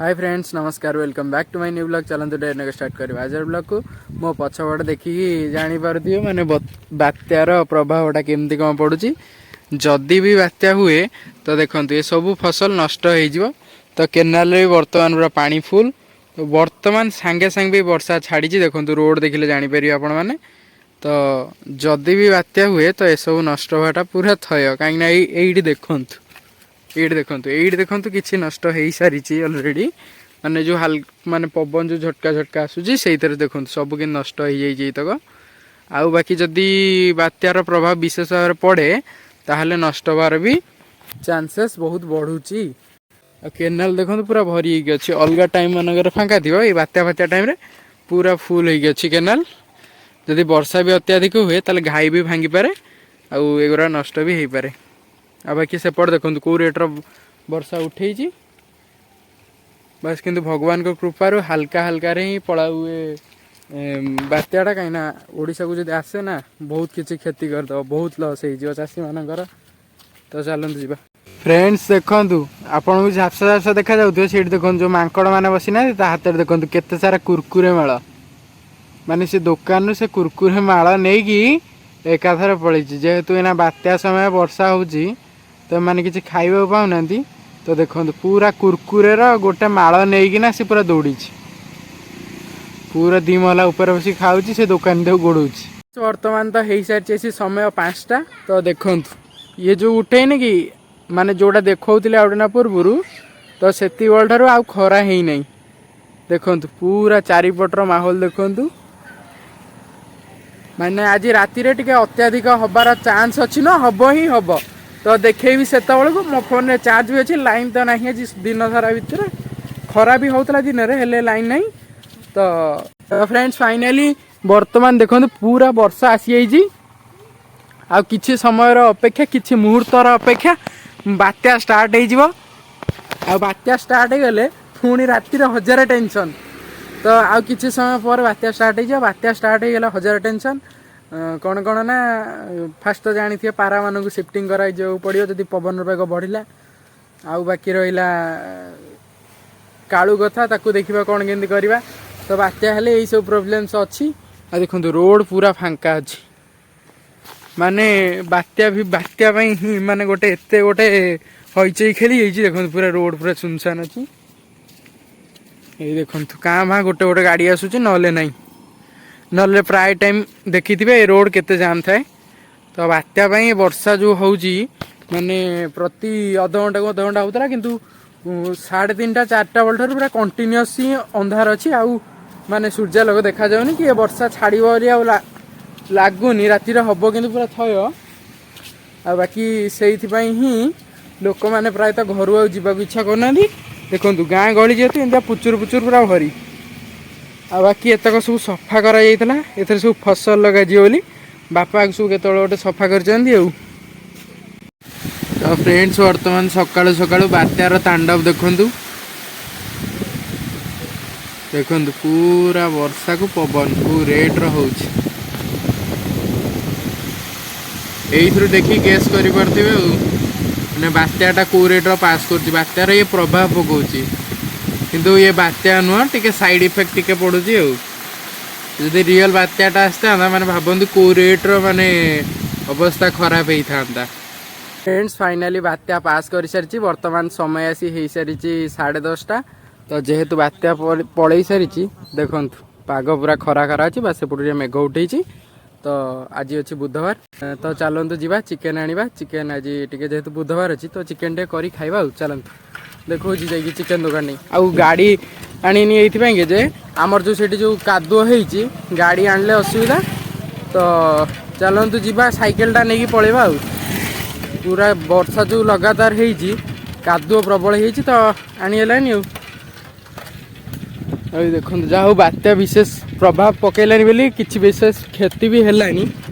High friends, ନମସ୍କାର। Welcome back to my new vlog. ଚାଲନ୍ତୁ, direct start କରିବା ଆଜିର ବ୍ଲଗ୍କୁ। ମୋ ପଛପଟ ଦେଖିକି ଜାଣିପାରୁଥିବେ ମାନେ ବାତ୍ୟାର ପ୍ରଭାବଟା କେମିତି କ'ଣ ପଡ଼ୁଛି। ଯଦି ବି ବାତ୍ୟା ହୁଏ ତ ଦେଖନ୍ତୁ, ଏସବୁ ଫସଲ ନଷ୍ଟ ହେଇଯିବ। ତ କେନାଲରେ ବି ବର୍ତ୍ତମାନ ପୁରା ପାଣି ଫୁଲ୍। ତ ବର୍ତ୍ତମାନ ସାଙ୍ଗେ ସାଙ୍ଗେ ବି ବର୍ଷା ଛାଡ଼ିଛି। ଦେଖନ୍ତୁ, ରୋଡ଼ ଦେଖିଲେ ଜାଣିପାରିବେ ଆପଣମାନେ। ତ ଯଦି ବି ବାତ୍ୟା ହୁଏ ତ ଏସବୁ ନଷ୍ଟ ହେବାଟା ପୁରା ଥୟ। କାହିଁକିନା ଏଇଠି ଦେଖନ୍ତୁ, ଏଇଠି ଦେଖନ୍ତୁ, ଏଇଠି ଦେଖନ୍ତୁ, କିଛି ନଷ୍ଟ ହେଇସାରିଛି ଅଲରେଡ଼ି। ମାନେ ଯେଉଁ ମାନେ ପବନ ଯେଉଁ ଝଟକା ଝଟକା ଆସୁଛି, ସେଇଥିରେ ଦେଖନ୍ତୁ ସବୁ କିନ୍ତୁ ନଷ୍ଟ ହେଇଯାଇଛି ଏଇତକ। ଆଉ ବାକି ଯଦି ବାତ୍ୟାର ପ୍ରଭାବ ବିଶେଷ ଭାବରେ ପଡ଼େ, ତାହେଲେ ନଷ୍ଟ ହେବାର ବି ଚାନ୍ସେସ୍ ବହୁତ ବଢ଼ୁଛି। ଆଉ କେନାଲ ଦେଖନ୍ତୁ, ପୁରା ଭରି ହେଇକି ଅଛି। ଅଲଗା ଟାଇମ୍ ମାନଙ୍କରେ ଫାଙ୍କା ଥିବ, ଏଇ ବାତ୍ୟା ଫାତ୍ୟା ଟାଇମ୍ରେ ପୁରା ଫୁଲ୍ ହେଇକି ଅଛି କେନାଲ। ଯଦି ବର୍ଷା ବି ଅତ୍ୟଧିକ ହୁଏ, ତାହେଲେ ଘାଇ ବି ଭାଙ୍ଗିପାରେ ଆଉ ଏଗୁଡ଼ା ନଷ୍ଟ ବି ହେଇପାରେ। ଆଉ ବାକି ସେପଟେ ଦେଖନ୍ତୁ, କେଉଁ ରେଟ୍ର ବର୍ଷା ଉଠେଇଛି ବାସ୍। କିନ୍ତୁ ଭଗବାନଙ୍କ କୃପାରୁ ହାଲକା ହାଲକାରେ ହିଁ ପଳାଉ ଏ ବାତ୍ୟାଟା। କାହିଁକିନା ଓଡ଼ିଶାକୁ ଯଦି ଆସେ ନା, ବହୁତ କିଛି କ୍ଷତି କରିଦେବ, ବହୁତ ଲସ୍ ହେଇଯିବ ଚାଷୀମାନଙ୍କର। ତ ଚାଲନ୍ତୁ ଯିବା। ଫ୍ରେଣ୍ଡସ୍, ଦେଖନ୍ତୁ, ଆପଣଙ୍କୁ ଝାପ୍ସା ଝାପ୍ସା ଦେଖାଯାଉଥିବ। ସେଇଠି ଦେଖନ୍ତୁ, ଯେଉଁ ମାଙ୍କଡ଼ ମାନେ ବସିନାହାନ୍ତି, ତା ହାତରେ ଦେଖନ୍ତୁ କେତେ ସାରା କୁରକୁରେ ମାଳ। ମାନେ ସେ ଦୋକାନରୁ ସେ କୁରକୁରେ ମାଳ ନେଇକି ଏକାଥରେ ପଳେଇଛି। ଯେହେତୁ ଏଇନା ବାତ୍ୟା ସମୟ, ବର୍ଷା ହେଉଛି, ତ ଏମାନେ କିଛି ଖାଇବାକୁ ପାଉନାହାନ୍ତି। ତ ଦେଖନ୍ତୁ, ପୁରା କୁରକୁରେର ଗୋଟେ ମାଳ ନେଇକିନା ସେ ପୁରା ଦୌଡ଼ିଛି। ପୁରା ଦି ମହଲା ଉପରେ ବସି ଖାଉଛି, ସେ ଦୋକାନୀ ତାକୁ ଗୋଡ଼ଉଛି। ବର୍ତ୍ତମାନ ତ ହେଇସାରିଛି ଆସି ସମୟ 5ଟା। ତ ଦେଖନ୍ତୁ, ଇଏ ଯେଉଁ ଉଠେଇନି କି, ମାନେ ଯେଉଁଟା ଦେଖାଉଥିଲେ ଆଉ ଦିନ ପୂର୍ବରୁ, ତ ସେତିକିବେଳ ଠାରୁ ଆଉ ଖରା ହେଇନାହିଁ। ଦେଖନ୍ତୁ, ପୁରା ଚାରିପଟର ମାହୋଲ ଦେଖନ୍ତୁ। ମାନେ ଆଜି ରାତିରେ ଟିକେ ଅତ୍ୟଧିକ ହବାର ଚାନ୍ସ ଅଛି ନା, ହବ ହିଁ ହବ। ତ ଦେଖେଇବି ସେତେବେଳକୁ। ମୋ ଫୋନରେ ଚାର୍ଜ ବି ଅଛି। ଲାଇନ୍ ତ ନାହିଁ ଆଜି ଦିନ ସାରା ଭିତରେ। ଖରା ବି ହଉଥିଲା ଦିନରେ, ହେଲେ ଲାଇନ୍ ନାହିଁ। ତ ଫ୍ରେଣ୍ଡସ୍, ଫାଇନାଲି ବର୍ତ୍ତମାନ ଦେଖନ୍ତୁ, ପୁରା ବର୍ଷା ଆସିଯାଇଛି। ଆଉ କିଛି ସମୟର ଅପେକ୍ଷା, କିଛି ମୁହୂର୍ତ୍ତର ଅପେକ୍ଷା, ବାତ୍ୟା ଷ୍ଟାର୍ଟ ହେଇଯିବ। ଆଉ ବାତ୍ୟା ଷ୍ଟାର୍ଟ ହେଇଗଲେ ପୁଣି ରାତିରେ ହଜାରେ ଟେନସନ୍। ତ ଆଉ କିଛି ସମୟ ପରେ ବାତ୍ୟା ଷ୍ଟାର୍ଟ ହେଇଯିବ। ବାତ୍ୟା ଷ୍ଟାର୍ଟ ହେଇଗଲା, ହଜାରେ ଟେନସନ୍। କ'ଣ କ'ଣ ନା, ଫାଷ୍ଟ ତ ଜାଣିଥିବେ, ପାରାମାନଙ୍କୁ ସିଫ୍ଟିଂ କରାଯିବାକୁ ପଡ଼ିବ ଯଦି ପବନର ବେଗ ବଢ଼ିଲା। ଆଉ ବାକି ରହିଲା କାଳୁ କଥା, ତାକୁ ଦେଖିବା କ'ଣ କେମିତି କରିବା। ତ ବାତ୍ୟା ହେଲେ ଏଇସବୁ ପ୍ରୋବ୍ଲେମ୍ସ ଅଛି। ଆଉ ଦେଖନ୍ତୁ, ରୋଡ଼ ପୁରା ଫାଙ୍କା ଅଛି। ମାନେ ବାତ୍ୟା ବି, ବାତ୍ୟା ପାଇଁ ହିଁ ମାନେ ଗୋଟେ ଏତେ ଗୋଟେ ହଇଚଇ ଖେଳି ଯାଇଛି। ଦେଖନ୍ତୁ, ପୁରା ରୋଡ଼ ପୁରା ସୁନସାନ ଅଛି। ଏଇ ଦେଖନ୍ତୁ, କାଁ ଭାଁ ଗୋଟେ ଗୋଟେ ଗାଡ଼ି ଆସୁଛି, ନହେଲେ ନାହିଁ। ନହେଲେ ପ୍ରାୟ ଟାଇମ୍ ଦେଖିଥିବେ ଏ ରୋଡ଼ କେତେ ଜାମ୍ ଥାଏ। ତ ବାତ୍ୟା ପାଇଁ ବର୍ଷା ଯେଉଁ ହେଉଛି, ମାନେ ପ୍ରତି ଅଧଘଣ୍ଟାକୁ ଅଧଘଣ୍ଟା ହେଉଥିଲା, କିନ୍ତୁ 3:30, 4ଟା ବେଳ ଠାରୁ ପୁରା କଣ୍ଟିନ୍ୟୁଅସ୍ ହିଁ ଅନ୍ଧାର ଅଛି। ଆଉ ମାନେ ସୂର୍ଯ୍ୟାଲୋକ ଦେଖାଯାଉନି କି ଏ ବର୍ଷା ଛାଡ଼ିବ ବୋଲି ଆଉ ଲାଗୁନି। ରାତିରେ ହବ କିନ୍ତୁ ପୁରା ଥୟ। ଆଉ ବାକି ସେଇଥିପାଇଁ ହିଁ ଲୋକମାନେ ପ୍ରାୟତଃ ଘରୁ ଆଉ ଯିବାକୁ ଇଚ୍ଛା କରୁନାହାନ୍ତି। ଦେଖନ୍ତୁ, ଗାଁ ଗହଳି ଯେହେତୁ, ଏମିତିଆ ପୁଚୁର ପୁଚୁର ପୁରା ଭରି। ଆଉ ବାକି ଏତକ ସବୁ ସଫା କରାଯାଇଥିଲା, ଏଥିରେ ସବୁ ଫସଲ ଲଗାଯିବ ବୋଲି ବାପା ସବୁ କେତେବେଳେ ଗୋଟେ ସଫା କରିଛନ୍ତି। ଆଉ ତ ଫ୍ରେଣ୍ଡସ୍, ବର୍ତ୍ତମାନ ସକାଳୁ ସକାଳୁ ବାତ୍ୟାର ତାଣ୍ଡବ ଦେଖନ୍ତୁ। ଦେଖନ୍ତୁ, ପୁରା ବର୍ଷାକୁ ପବନ କୋଉ ରେଟ୍ର ହେଉଛି। ଏଇଥିରୁ ଦେଖି ଗେସ୍ କରିପାରୁଥିବେ ଆଉ ମାନେ ବାତ୍ୟାଟା କୋଉ ରେଟ୍ର ପାସ୍ କରୁଛି। ବାତ୍ୟାର ଇଏ ପ୍ରଭାବ ପକାଉଛି, କିନ୍ତୁ ଇଏ ବାତ୍ୟା ନୁହଁ, ଟିକେ ସାଇଡ୍ ଇଫେକ୍ଟ ଟିକେ ପଡ଼ୁଛି। ଆଉ ଯଦି ରିଅଲ୍ ବାତ୍ୟାଟା ଆସିଥାନ୍ତା, ମାନେ ଭାବନ୍ତୁ କୋଉ ରେଟ୍ର ମାନେ ଅବସ୍ଥା ଖରାପ ହେଇଥାନ୍ତା। ଫ୍ରେଣ୍ଡସ୍, ଫାଇନାଲି ବାତ୍ୟା ପାସ୍ କରିସାରିଛି। ବର୍ତ୍ତମାନ ସମୟ ଆସି ହେଇସାରିଛି 10:30। ତ ଯେହେତୁ ବାତ୍ୟା ପଳେଇ ସାରିଛି, ଦେଖନ୍ତୁ, ପାଗ ପୁରା ଖରା ଖରା ଅଛି ବା ସେପଟୁ ଟିକେ ମେଘ ଉଠେଇଛି। ତ ଆଜି ଅଛି ବୁଧବାର। ତ ଚାଲନ୍ତୁ ଯିବା, ଚିକେନ୍ ଆଣିବା। ଚିକେନ୍ ଆଜି ଟିକେ ଯେହେତୁ ବୁଧବାର ଅଛି, ତ ଚିକେନ୍ ଟିକେ କରି ଖାଇବା। ଆଉ ଚାଲନ୍ତୁ, ଦେଖାଉଛି ଯାଇକି ଚିକେନ୍ ଦୋକାନ ନେଇ। ଆଉ ଗାଡ଼ି ଆଣିନି ଏଇଥିପାଇଁ କି ଯେ ଆମର ଯେଉଁ ସେଠି ଯେଉଁ କାଦୁଅ ହେଇଛି, ଗାଡ଼ି ଆଣିଲେ ଅସୁବିଧା। ତ ଚାଲନ୍ତୁ ଯିବା, ସାଇକେଲଟା ନେଇକି ପଳେଇବା। ଆଉ ପୁରା ବର୍ଷା ଯେଉଁ ଲଗାତାର ହେଇଛି, କାଦୁଅ ପ୍ରବଳ ହେଇଛି, ତ ଆଣି ହେଲାନି। ଆଉ ଏଇ ଦେଖନ୍ତୁ, ଯାହା ହଉ ବାତ୍ୟା ବିଶେଷ ପ୍ରଭାବ ପକେଇଲାନି ବୋଲି କିଛି ବିଶେଷ କ୍ଷତି ବି ହେଲାନି,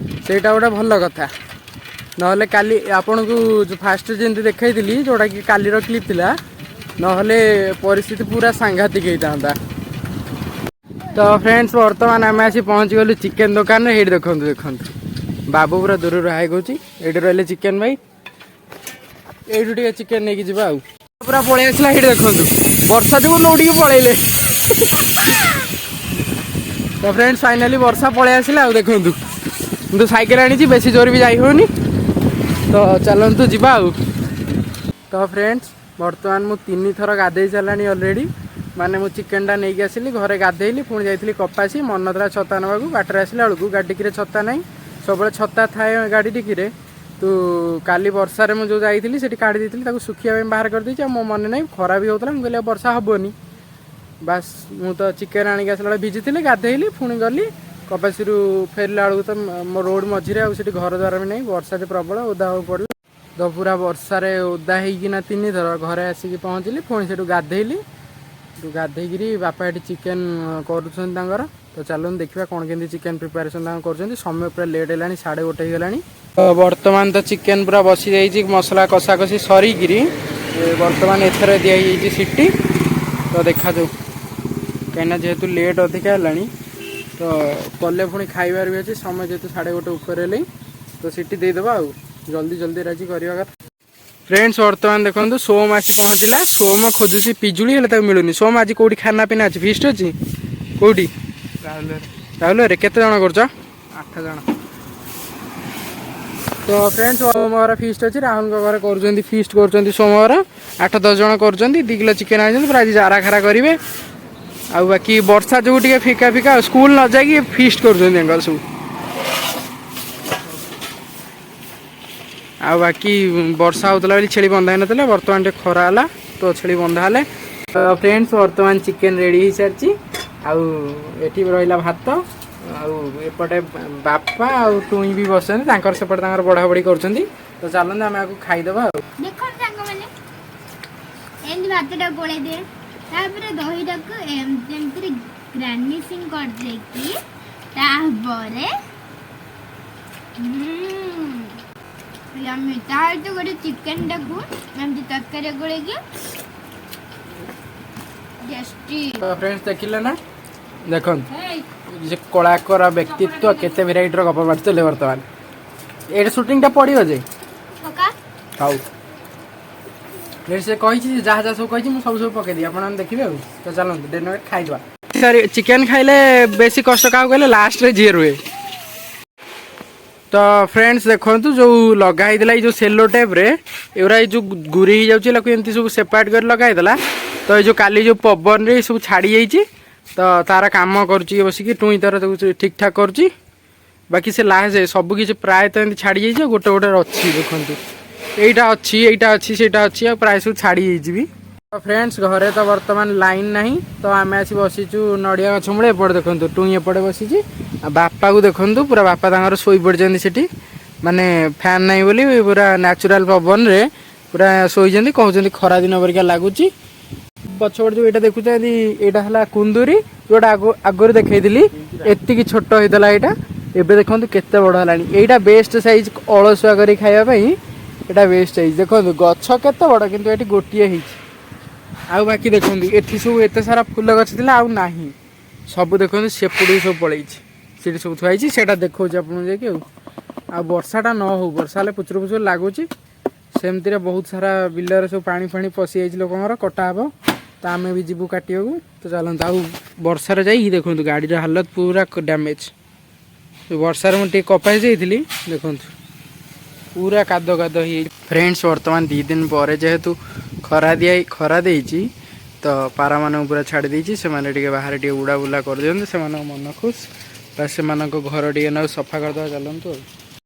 ସେଇଟା ଗୋଟେ ଭଲ କଥା। ନହେଲେ କାଲି ଆପଣଙ୍କୁ ଯେଉଁ ଫାଷ୍ଟ ଯେମିତି ଦେଖାଇଥିଲି, ଯେଉଁଟାକି କାଲିର କ୍ଲିପ୍ ଥିଲା, ନହେଲେ ପରିସ୍ଥିତି ପୁରା ସାଂଘାତିକ ହେଇଥାନ୍ତା। ତ ଫ୍ରେଣ୍ଡସ୍, ବର୍ତ୍ତମାନ ଆମେ ଆସି ପହଞ୍ଚିଗଲୁ ଚିକେନ୍ ଦୋକାନରେ। ଏଇଠି ଦେଖନ୍ତୁ, ଦେଖନ୍ତୁ, ବାବୁ ପୁରା ଦୂରରୁ ହାଇ କହୁଛି। ଏଇଠି ରହିଲେ ଚିକେନ୍ ଭାଇ, ଏଇଠୁ ଟିକେ ଚିକେନ୍ ନେଇକି ଯିବା। ଆଉ ପୁରା ପଳେଇ ଆସିଲା। ଏଇଠି ଦେଖନ୍ତୁ, ବର୍ଷା ଯୋଗୁଁ ନଉଡ଼ିକି ପଳେଇଲେ। ତ ଫ୍ରେଣ୍ଡସ୍, ଫାଇନାଲି ବର୍ଷା ପଳେଇ ଆସିଲା। ଆଉ ଦେଖନ୍ତୁ, କିନ୍ତୁ ସାଇକେଲ ଆଣିଛି, ବେଶୀ ଜୋର ବି ଯାଇ ହେଉନି। ତ ଚାଲନ୍ତୁ ଯିବା। ଆଉ ତ ଫ୍ରେଣ୍ଡସ୍, ବର୍ତ୍ତମାନ ମୁଁ ତିନି ଥର ଗାଧେଇ ସାରିଲାଣି ଅଲରେଡ଼ି। ମାନେ ମୁଁ ଚିକେନଟା ନେଇକି ଆସିଲି, ଘରେ ଗାଧେଇଲି, ପୁଣି ଯାଇଥିଲି କପାସି, ମନ ନଥିଲା ଛତା ନେବାକୁ। ବାଟରେ ଆସିଲା ବେଳକୁ ଗାଡ଼ି ଡିକିରେ ଛତା ନାହିଁ। ସବୁବେଳେ ଛତା ଥାଏ ଗାଡ଼ି ଡିକିରେ। ତୁ କାଲି ବର୍ଷାରେ ମୁଁ ଯେଉଁ ଯାଇଥିଲି, ସେଠି କାଢ଼ି ଦେଇଥିଲି, ତାକୁ ଶୁଖିବା ପାଇଁ ବାହାର କରିଦେଇଛି। ଆଉ ମୋ ମନେ ନାହିଁ, ଖରା ବି ହେଉଥିଲା, ମୁଁ କହିଲି ଆଉ ବର୍ଷା ହେବନି। ବାସ୍, ମୁଁ ତ ଚିକେନ୍ ଆଣିକି ଆସିଲା ବେଳେ ଭିଜିଥିଲି, ଗାଧେଇଲି, ପୁଣି ଗଲି। କପାସିରୁ ଫେରିଲା ବେଳକୁ ତ ମୋ ରୋଡ଼ ମଝିରେ, ଆଉ ସେଠି ଘର ଦ୍ୱାର ବି ନାହିଁ, ବର୍ଷା ଯେ ପ୍ରବଳ, ଓଦା ହେବାକୁ ପଡ଼ିଲା। ତ ପୁରା ବର୍ଷାରେ ଓଦା ହେଇକିନା ତିନିଥର ଘରେ ଆସିକି ପହଞ୍ଚିଲି। ପୁଣି ସେଠୁ ଗାଧେଇଲି। ସେଠୁ ଗାଧେଇକିରି ବାପା ଏଠି ଚିକେନ୍ କରୁଛନ୍ତି ତାଙ୍କର। ତ ଚାଲନ୍ତୁ ଦେଖିବା କ'ଣ କେମିତି ଚିକେନ୍ ପ୍ରିପାରେସନ୍ ତାଙ୍କର କରୁଛନ୍ତି। ସମୟ ପୁରା ଲେଟ୍ ହେଲାଣି, 1:30 ହେଇଗଲାଣି। ତ ବର୍ତ୍ତମାନ ତ ଚିକେନ୍ ପୁରା ବସିଯାଇଛି, ମସଲା କଷାକଷି ସରିକିରି ଏ ବର୍ତ୍ତମାନ ଏଥର ଦିଆହେଇଯାଇଛି ସିଟି। ତ ଦେଖାଯାଉ, କାହିଁକିନା ଯେହେତୁ ଲେଟ୍ ଅଧିକା ହେଲାଣି, ତ କଲେ ପୁଣି ଖାଇବାର ବି ଅଛି। ସମୟ ଯେହେତୁ 1:30 ଉପରେ ହେଲେଣି, ତ ସିଟି ଦେଇଦେବା ଆଉ ଜଲ୍ଦି ଜଲ୍ଦି ରାଜି କରିବା କଥା। ଫ୍ରେଣ୍ଡସ୍, ବର୍ତ୍ତମାନ ଦେଖନ୍ତୁ, ସୋମ ଆସି ପହଞ୍ଚିଲା। ସୋମ ଖୋଜୁଛି ପିଜୁଳି, ହେଲେ ତାକୁ ମିଳୁନି। ସୋମ, ଆଜି କୋଉଠି ଖାନା ପିନା ଅଛି? ଫିଷ୍ଟ ଅଛି କୋଉଠି? ରାହୁଲ ରେ। କେତେ ଜଣ କରୁଛ? 8 ଜଣ। ତ ଫ୍ରେଣ୍ଡସ୍, ସୋମ ଘର ଫିଷ୍ଟ ଅଛି, ରାହୁଲଙ୍କ ଘରେ କରୁଛନ୍ତି, ଫିଷ୍ଟ କରୁଛନ୍ତି ସୋମ ଘର। 8-10 ଜଣ କରୁଛନ୍ତି। 2 କିଲୋ ଚିକେନ୍ ଆଣିଛନ୍ତି, ପୁରା ଆଜି ଜାରା ଖାରା କରିବେ। ଆଉ ବାକି ବର୍ଷା ଯୋଗୁଁ ଟିକେ ଫିକା ଫିକା। ଆଉ ସ୍କୁଲ ନ ଯାଇକି ଫିଷ୍ଟ କରୁଛନ୍ତି ତାଙ୍କର ସବୁ। ଆଉ ବାକି ବର୍ଷା ହେଉଥିଲା ବୋଲି ଛେଳି ବନ୍ଧା ହେଇନଥିଲା। ବର୍ତ୍ତମାନ ଟିକେ ଖରା ହେଲା, ତ ଛେଳି ବନ୍ଧା ହେଲେ। ତ ଫ୍ରେଣ୍ଡସ୍, ବର୍ତ୍ତମାନ ଚିକେନ୍ ରେଡ଼ି ହେଇସାରିଛି। ଆଉ ଏଠି ରହିଲା ଭାତ। ଆଉ ଏପଟେ ବାପା ଆଉ ଟୁଇଁ ବି ବସିଛନ୍ତି, ତାଙ୍କର ସେପଟେ ତାଙ୍କର ବଢ଼ା ବଢ଼ି କରୁଛନ୍ତି। ତ ଚାଲନ୍ତୁ, ଆମେ ଆକୁ ଖାଇଦେବା ଆଉ। ଦେଖନ୍ତୁ ସାଙ୍ଗମାନେ, ଏମିତି ଭାତଟା ଗୋଳେଇ ଦିଏ, ତାପରେ ଦହିଟାକୁ ଏମିତି ଏମିତି ଗାର୍ନିସିଂ କରିଦେଇକି ତାପରେ ୟମି। ତା ସହିତ ଗୋଟେ ଚିକେନଟାକୁ ଏମିତି ତରକାରୀ ଗୋଳେଇକି ଟେଷ୍ଟି। ତ ଫ୍ରେଣ୍ଡସ୍, ଦେଖିଲେ ନା, ଦେଖନ୍ତୁ ଯେ କଳାକାର ବ୍ୟକ୍ତିତ୍ୱ କେତେ ଭେରାଇଟିର ଗପ ବାଣ୍ଟୁଥିଲେ। ବର୍ତ୍ତମାନ ଏଇଟା ସୁଟିଂଟା ପଡ଼ିବ ଯେ ପକା। ହଉ ଫ୍ରେଣ୍ଡସ୍, ସେ କହିଛି, ଯାହା ଯାହା ସବୁ କହିଛି, ମୁଁ ସବୁ ସବୁ ପକେଇଦିଏ, ଆପଣମାନେ ଦେଖିବେ। ଆଉ ତ ଚାଲନ୍ତୁ, ଡିନର ଖାଇଦେବା। ସରି, ଚିକେନ୍ ଖାଇଲେ ବେଶୀ କଷ୍ଟ କାହାକୁ କହିଲେ, ଲାଷ୍ଟରେ ଯିଏ ରୁହେ। ତ ଫ୍ରେଣ୍ଡସ୍, ଦେଖନ୍ତୁ, ଯେଉଁ ଲଗା ହେଇଥିଲା ଏଇ ଯେଉଁ ସେଲୋ ଟେପ୍ରେ, ଏଗୁଡ଼ା ଏଇ ଯେଉଁ ଗୁରି ହେଇଯାଉଛି, ତାକୁ ଏମିତି ସବୁ ସେପାରେଟ୍ କରି ଲଗା ହେଇଥିଲା। ତ ଏଇ ଯେଉଁ କାଲି ଯେଉଁ ପବନରେ ସବୁ ଛାଡ଼ି ଯାଇଛି। ତ ତାର କାମ କରୁଛି ଇଏ ବସିକି, ଟୁଇଁ ତାର ତାକୁ ଠିକ୍ ଠାକ୍ କରୁଛି। ବାକି ସେ ଲାଷ୍ଟ ସବୁ କିଛି ପ୍ରାୟତଃ ଏମିତି ଛାଡ଼ି ଯାଇଛି। ଆଉ ଗୋଟେ ଗୋଟେ ଅଛି, ଦେଖନ୍ତୁ, ଏଇଟା ଅଛି, ଏଇଟା ଅଛି, ସେଇଟା ଅଛି, ଆଉ ପ୍ରାୟ ସବୁ ଛାଡ଼ି ଯାଇଛି ବି। ତ ଫ୍ରେଣ୍ଡସ୍, ଘରେ ତ ବର୍ତ୍ତମାନ ଲାଇନ୍ ନାହିଁ, ତ ଆମେ ଆସି ବସିଛୁ ନଡ଼ିଆ ଗଛ ମୂଳେ। ଏପଟେ ଦେଖନ୍ତୁ, ଟୁଇଁ ଏପଟେ ବସିଛି। ଆଉ ବାପାକୁ ଦେଖନ୍ତୁ, ପୁରା ବାପା ତାଙ୍କର ଶୋଇ ପଡ଼ିଛନ୍ତି ସେଠି। ମାନେ ଫ୍ୟାନ୍ ନାହିଁ ବୋଲି ପୁରା ନ୍ୟାଚୁରାଲ ପବନରେ ପୁରା ଶୋଇଛନ୍ତି। କହୁଛନ୍ତି ଖରା ଦିନ ପରିକା ଲାଗୁଛି। ପଛପଟେ ଯୋଉ ଏଇଟା ଦେଖୁଛନ୍ତି, ଏଇଟା ହେଲା କୁନ୍ଦୁରି, ଯୋଉଟା ଆଗରୁ ଦେଖେଇଥିଲି। ଏତିକି ଛୋଟ ହେଇଥିଲା ଏଇଟା, ଏବେ ଦେଖନ୍ତୁ କେତେ ବଡ଼ ହେଲାଣି। ଏଇଟା ବେଷ୍ଟ ସାଇଜ୍, ଅଳସୁଆ କରି ଖାଇବା ପାଇଁ ଏଇଟା ବେଷ୍ଟ ସାଇଜ୍। ଦେଖନ୍ତୁ, ଗଛ କେତେ ବଡ଼, କିନ୍ତୁ ଏଠି ଗୋଟିଏ ହେଇଛି। ଆଉ ବାକି ଦେଖନ୍ତୁ, ଏଠି ସବୁ ଏତେ ସାରା ଫୁଲ ଗଛ ଥିଲା, ଆଉ ନାହିଁ। ସବୁ ଦେଖନ୍ତୁ, ସେପଟକୁ ସବୁ ପଳେଇଛି, ସେଠି ସବୁ ଥୁଆ ହେଇଛି। ସେଇଟା ଦେଖଉଛି ଆପଣଙ୍କୁ ଯାଇକି। ଆଉ ଆଉ ବର୍ଷାଟା ନ ହଉ, ବର୍ଷା ହେଲେ ପୁଚୁରୁ ପୁଚୁରୁ ଲାଗୁଛି। ସେମିତିରେ ବହୁତ ସାରା ବିଲରେ ସବୁ ପାଣି ଫାଣି ପଶି ଯାଇଛି ଲୋକଙ୍କର, କଟା ହବ। ତ ଆମେ ବି ଯିବୁ କାଟିବାକୁ। ତ ଚାଲନ୍ତୁ। ଆଉ ବର୍ଷାରେ ଯାଇକି ଦେଖନ୍ତୁ, ଗାଡ଼ିର ହାଲତ ପୁରା ଡ୍ୟାମେଜ୍। ବର୍ଷାରେ ମୁଁ ଟିକେ କପା ଯାଇଥିଲି, ଦେଖନ୍ତୁ ପୁରା କାଦ କାଦ ହେଇଯାଇଛି। ଫ୍ରେଣ୍ଡସ୍, ବର୍ତ୍ତମାନ 2 ଦିନ ପରେ ଯେହେତୁ ଖରା ଦେଇଛି, ତ ପାରାମାନଙ୍କୁ ପୁରା ଛାଡ଼ି ଦେଇଛି। ସେମାନେ ଟିକେ ବାହାରେ ଟିକେ ଉଡ଼ା ବୁଲା କରିଦିଅନ୍ତି, ସେମାନଙ୍କ ମନ ଖୁସ୍ ବା ସେମାନଙ୍କ ଘର ଟିକେ ନାକୁ ସଫା କରିଦେବା। ଚାଲନ୍ତୁ। ଆଉ